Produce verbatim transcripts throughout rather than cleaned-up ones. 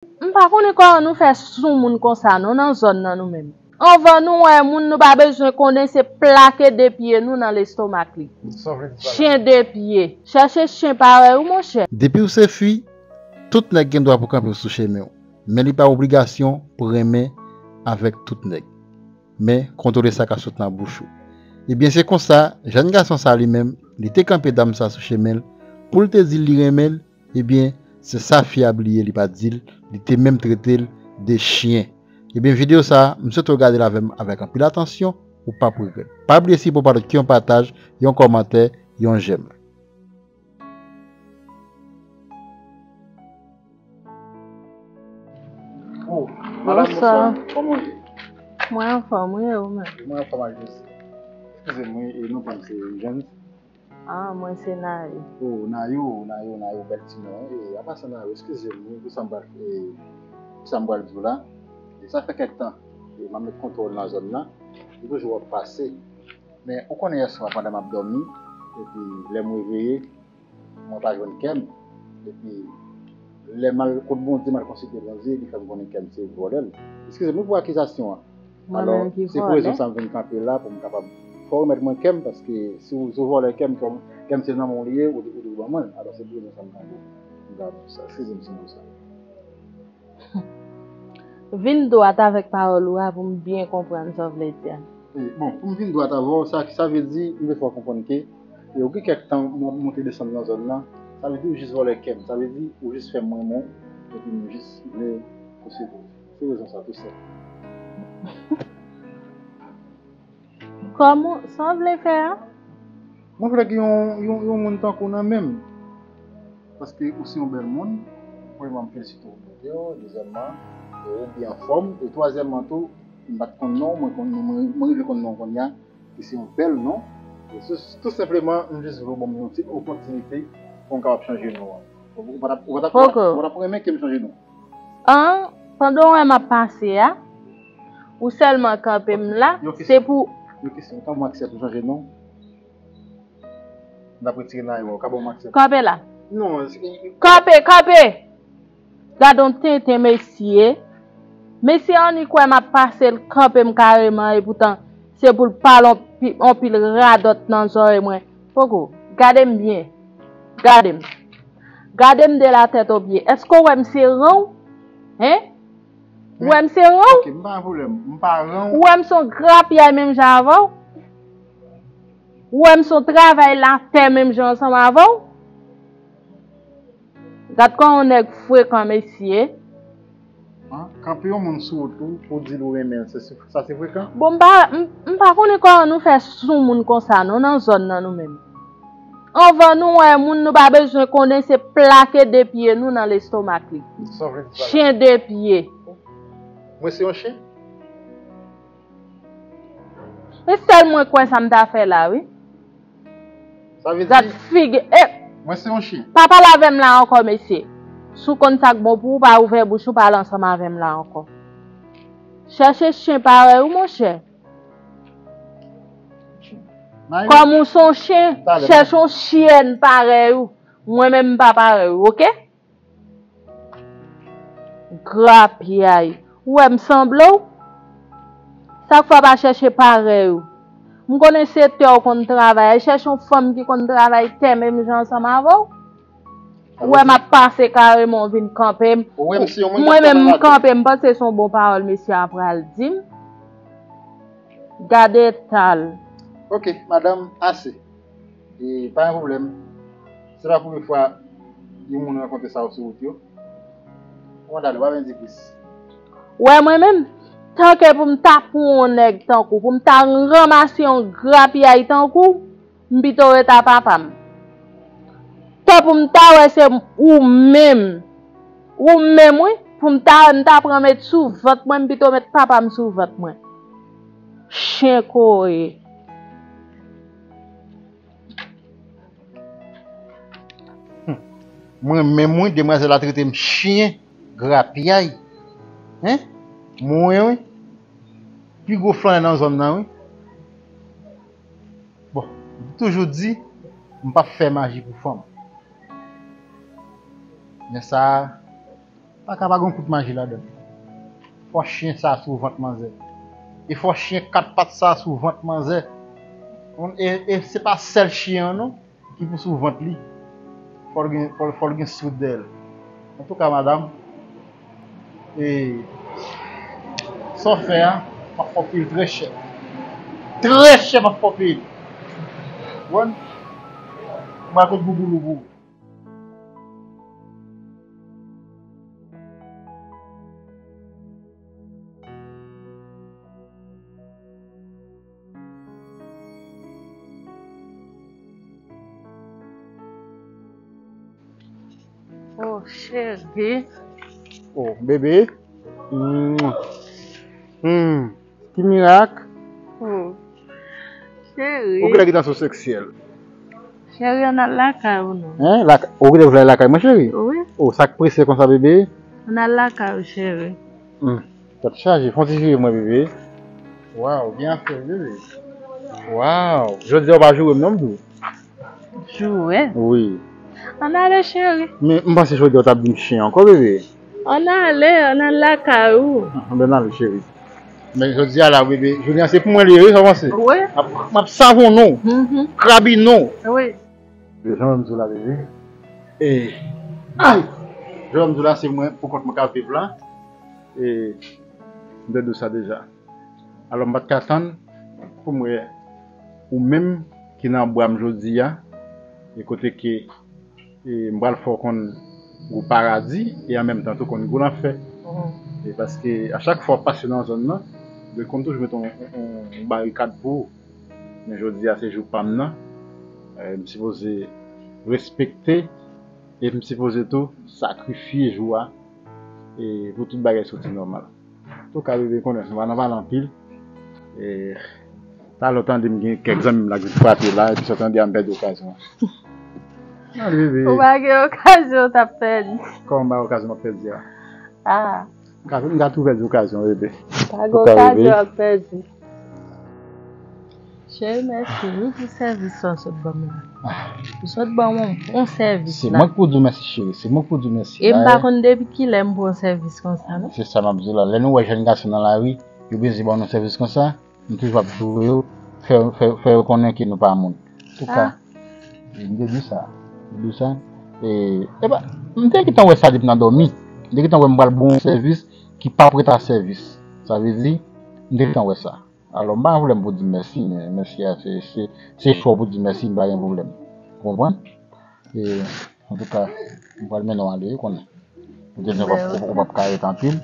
M pa konnen kòman nou fè soumoun konsa non nan zòn nan nou menm. Anvan nou wè moun, nou pa bezwen konnen, se plake de pye nou nan lestomak li. Sa vle di pa. Chen de pye. Chèche chen parèy ou, monchè. Depi w se fi, tout nèg gen dwa pou kanpe w sou chemen w. Men li pa obligasyon pou renmen avèk tout nèg. Men kontwole sa k ap sot nan bouch ou. Ebyen, se konsa, jèn gason sa li menm, li te kanpe dam sa sou chemen l, pou l te di l li renmen l, ebyen, se sa fi a bliye, li pa t di l, li te menm trete l de chyen. Ebyen, videyo sa a, m swete w gade l avè m avèk anpil atansyon, ou p ap regrèt. Pa bliye, si w pa t yon pataj, yon kòmantè, yon jèm. Oh, madam, bonswa. Bonswa. Kòman w ye? Mwen anfòm, wi, e ou menm? Mwen anfòm ak Jezi. Eskize m, wi, e non pa m se Jens. Ah, mwen se Nayo. Oh, Nayo, Nayo, Nayo, bèl ti non. E, apa sa, Nayo, eskize m, wi, pou sa m pral, e, pou sa m pral di w la. E sa fè kèk tan, e, m ap met kontwòl nan zòn nan. Li toujou ap pase. Men, ou konnen yèswa pandan m ap dòmi, epi lè m reveye, mwen pa jwenn kè m. Epi, lè m al kot Bondye, m al konsilte Bondye, li fè m konnen kè m se vòlè l. Eskize m pou akizasyon an. Alò, se pou rezon sa m vin kanpe la, pou m kapab fè w remèt mwen kè m, paske si w, si w vòlè kè m, kè m, kè m se nan men w li ye, ou, ou dwe ban mwen l. Alò, se pou rezon sa m kanpe. M ka di sa. Eskize m si m di sa. Vin dwat avèk pawòl ou a pou m byen konprann sa w vle di a. E, bon, pou m vin dwat avè w, sa, sa vle di, m vle fè w konprann ke, e, ou gen kèk tan m ap monte desann nan zòn nan, sa vle di ou jis vòlè kè m, sa vle di ou jis fè m renmen w, epi m jis vle posede w. Se rezon sa, tou senp. Kòman, sa w vle fè a? Mwen vle gen yon, yon, yon moun tankou w nan men m. Paske ou se yon bèl moun. Premyèman, m felisite w pou bote w. Dezyèmman, e, ou byen anfòm. E twazyèmman tou, m pa t konn non w, mwen konn, mwen, mwen rive konn non w kounye a. Ki se yon bèl non. E tou, tou senpleman, m jis vle w ban m yon ti opòtinite pou m kapab chanje non an. Ou, ou pa t ap, ou pa t ap, ou pa t ap, ou pa t ap renmen ke m chanje non? An, pandan w wè m ap pase a, ou sèlman kanpe m la, se pou. Yon kesyon, ou ka ban m aksè pou chanje non? M t ap retire nan yo, ou ka ban m aksè. Kanpe la. Non, se. Kanpe, kanpe! Gade yon tenten mesye. Mesye annik wè m ap pase, l kanpe m kareman, epoutan se pou l pale yon pi-, yon pil radòt nan zòrèy mwen. Poko, gade m byen. Gade m. Gade m de la tèt o pye. Èske w wè m se ran w? Hen? Ou wè m se ran w? Ok, m pa gen pwoblèm. M pa ran w. Ou wè m se yon grapyay menm jan avè w? Ou wè m se yon travay latè menm jan ansanm avè w? Gad kòman yon nèg frekan, mesye. An, kanpe yon moun sou wout ou pou w di l ou renmen l, se, se, sa se frekan? Bon, m pa, m, m pa konnen kòman nou fè soumoun konsa non nan zòn nan nou menm. Anvan nou wè moun, nou pa bezwen konnen, se plake de pye nou nan lestomak li. Sa w vle di pa la? Chen de pye. Mwen se yon chen? E sèl mwen kwè sa m ta fè la, wi. Sa vle di. Gad figi. E, mwen se yon chen. Pa pale avè m la ankò, mesye. Si w konn sa k bon pou ou, pa ouvè bouch ou, pale ansanm avè m la ankò. Chèche chen parèy ou, monchè. Kòm ou se yon chen, chèche yon chyèn parèy ou. Mwen menm, m pa parèy ou, oke? Grapyay. Ou wè m sanble w? Sa k fè w pa chèche parèy ou? M konnen se tè w konn travay. Al chèche yon fanm ki konn travay tè menm jan ansanm avè w. Ou wè m ap pase kareman, w vin kanpe m. Mwen menm, m kanpe, m panse se yon bon pawòl mesye a pral di m. Gade eta l. Ok, madanm, ase. E pa gen pwoblèm. Se pa premye fwa yon moun rankontre sa yo sou wout yo. Kòmandan, pa vin di plis. Wè mwen menm, tanke pou m ta pran yon nèg tankou, pou m ta ranmase yon grapyay tankou w, m pito ret a papa m. Tan pou m ta wè se ou menm. Ou menm, wi. Pou m ta, m ta pran met sou vant mwen, m pito met papa m sou vant mwen. Chen kore. Hum. Mwen menm, wi, demwazèl la trete m chen, grapyay. Hen? Mwen, wi. Pi gwo flannè nan zòn nan, wi. Bon, m toujou di, m p ap fè maji pou fanm. Men sa a, Laka pa gen kout maji ladan. Fò chen sa sou vant manzè. E fò chen kat pat sa sou vant manzè. E, e se pa sèl chen an non ki pou sou vant li. Fò l gen, fò, fò l gen soud dèyè l. Antouka, madanm, e, sa w fè a, m ap fè w peye l trè chè. Trè chè, m ap fè w peye l. Ou konprann? M pral kot Bouboulou pou ou. Oh, cheri. Oh, bebe. Mm. Mm. Ki mirak? Hmm. Cheri. Ou genlè gentan sou seksyèl. Cheri, ann al lakay ou non. Hein? Lak-, ou genlè vle al lakay mwen, cheri? Wi. Oh, sa k prese konsa, bebe? Ann al lakay ou, cheri. Hmm. Tèt chaje, fè yon ti jire mwen, bebe. Waw, byen fè, bebe. Waw, jodi a ou pa joure m non, m di w. Joure? Wi. Ann ale, cheri. Men m panse jodi a ou t ap di m chen ankò, bebe. Ann ale, ann al lakay ou. Ah, anben n ale, cheri. Men jodi a la, bebe, jodi a se pou mwen li ye, wi, sa w panse? Wi. M ap, m ap savonnen w, mhm, krabinnen w. Wi. Jan m di w la, bebe. E, ay! Jan m di w la, se mwen pou kont mwen k ap viv la. E, m te di w sa deja. Alò, m pa t ka tann pou m wè ou menm ki nan bra m jodi a, e kote ke, e, m pral fè w konn gou paradi, e an menm tan tou konn gou lanfè. Mhm. E paske a chak fwa w pase nan zòn nan, yo konn toujou mete yon, yon, yon barikad pou ou. Men jodi a se jou pa m nan. E, m sipoze respekte, e m sipoze tou sakrifye jou a. E pou tout bagay soti nòmal. Antouka, bebe, konnen, nou pa nan pale anpil. E, talè w tande m gen kèk zanmi m la ki frape la, epi sa w tande a m pèdi okazyon an. Nan, bebe. Ou pa gen okazyon w t ap pèdi. Kòman m pa gen okazyon m ap pèdi a? Ah. M ka, m ka tou pèdi okazyon, bebe. Pa gen okazyon w ap pèdi. Cheri, mèsi wi pou sèvis sa w sot ban m la. Ou sot ban m yon bon sèvis la. Se mwen k pou di w mèsi, cheri. Se mwen k pou di w mèsi. E m pa konn depi kilè m pran sèvis konsa, non. Se sa m ap di w la. Lè nou wè jèn gason nan lari, yo bezwen ban nou sèvis konsa, nou toujou ap joure yo, fè, fè, fè yo konnen ke nou pa moun. Antouka, m te di sa. M te di sa. E, e pa, m te gentan wè sa depi nan dòmi. M te gentan wè m pral ba w yon sèvis ki p ap ret a sèvis. Sa vle di, m te gentan wè sa. Alò, m pa gen pwoblèm pou di mèsi, men mèsi a, se, se, se chwa w pou di mèsi, m pa gen pwoblèm. Ou konprann? E, antouka, m pral mennen w ale, ou konnen. Ou te di w p ap, ou p ap ka ret anpil,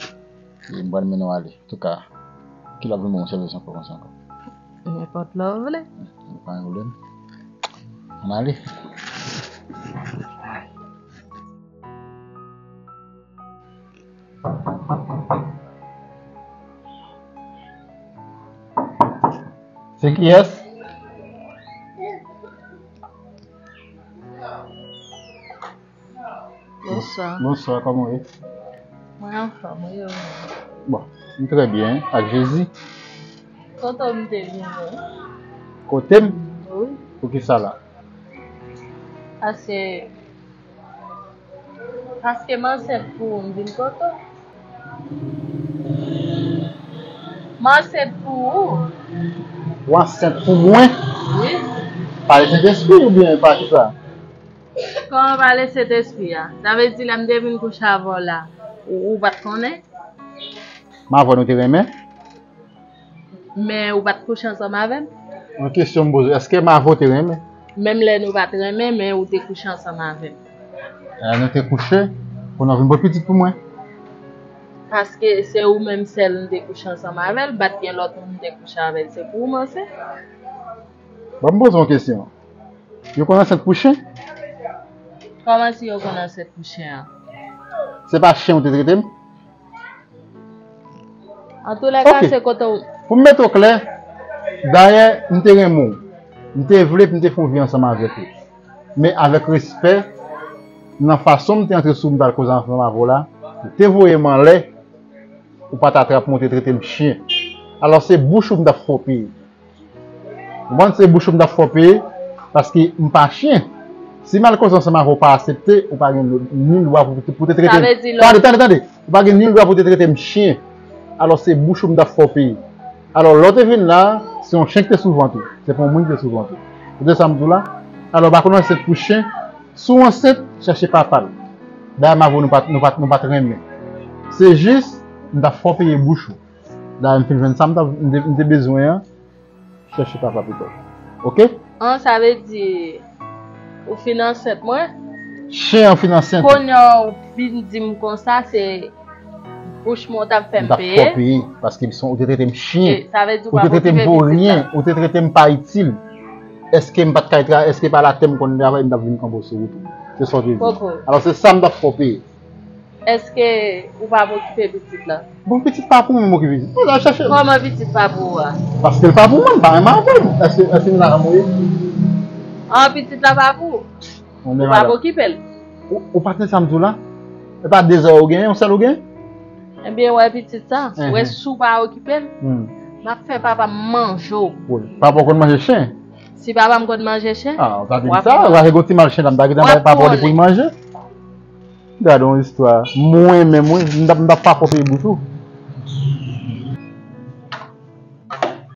e m pral mennen w ale. Antouka, kilè w ap vin ban m yon sèvis ankò konsa ankò? Nenpòt lè w vle. Pa gen pwoblèm. Ann ale. Se kiyès? Bonswa. Bonswa, kòman w ye? Mwen anfòm, wi, ou menm? Bon, m trè byen, ak Jezi. Kote w m te vini? Kote m? Wi. Poukisa la? Paske Paske m ansent pou ou, m vin kote w. M ansent pou ou. Ou ansent pou mwen? Wi. Pa Lesentespri oubyen pa kisa? Kòman pa Lesentespri a? Sa vle di lè m te vin kouche avè w la, ou, ou pa t konnen? M avè w nou te renmen? Men ou pa t kouche ansanm avè m? Yon kesyon m poze w, èske m avè w te renmen? Menm lè nou pa t renmen, men ou te kouche ansanm avè m. Lè nou te kouche, pou nou vin pran pitit pou mwen? Paske se ou menm sèl m te kouche ansanm avè l, pa t gen lòt moun m te kouche avè l, se pou ou m ansent. Bon, m poze w yon kesyon. Yo konn ansent pou chen? Kòman si yo konn ansent pou chen an? Se pa chen ou te trete m? Antoulèka, se kote w. Pou m mete w klè, dayè, m te renmen w. M te vle pou m te fè yon vi ansanm avèk ou. Men avèk respè, nan fason m te antre sou ou, m t al koze ansanm avè w la, ou te voye m anlè, ou pa t atrap mwen, ou te trete m chen. Alò, se bouch ou m t ap fè w peye. Ou konprann? Se bouch ou m t ap fè w peye, paske m pa chen. Si m al koze ansanm avè w, ou pa aksepte, ou pa gen ni lwa pou, pou te trete m. Tande, tande, tande. Ou pa gen nil dwa pou te trete m chen. Alò, se bouch ou m t ap fè w peye. Alò, lè w te vin la, se yon chen ki te sou vant ou. Se pa yon moun ki te sou vant ou. Ou te sa m di w la? Alò, pa konn ansent pou chen. Si w ansent, chèche papa l. Dayè, m avè w, nou pa t, nou pa t, nou pa t renmen. Se jis, m t ap fè w peye bouch ou. Dayè, m fin jwenn sa m t ap, m te, m te bezwen an. Chèche papa pito. Oke? An, sa vle di, ou fin ansent mwen? Chen an fin ansent ou. Kounye a w vin di m konsa, se bouch mwen w t ap fè m peye? M t ap fè w peye, paske m son, ou te trete m chen. Sa vle di ou pa okipe pitit la? Ou te trete m pou ryen, ou te trete m pa itil. Èske m pa t kay travay, èske pa latè m konn travay, m t ap vin kanpe w sou wout ou. Se sa w te di. Poko. Alò, se sa m t ap fè w peye. Èske ou pa okipe pitit la? Bon, pitit pa pou mwen, m okipe pitit. Bon, la chache. Kòman pitit pa pou ou a? Paske l pa pou mwen, m pa renmen avè l. Èske, èske m ta renmen? An, pitit la pa pou ou? Ou pa okipe l? Ou, ou pa tande sa m di w la? E pa de zò ou gen, yon sèl ou gen? Ebyen, wè pitit sa, wè si w pa okipe l, m ap fè papa m manje w. Papa w konn manje chen? Si papa m konn manje chen, ah, w ap mouri. Sa vle di sa, w ap gen ti mal chen la, m ta gentan bay papa w li pou l manje. Gade yon istwa. Mwen menm, mwen, m t ap, m t ap pa fè w peye bouch ou.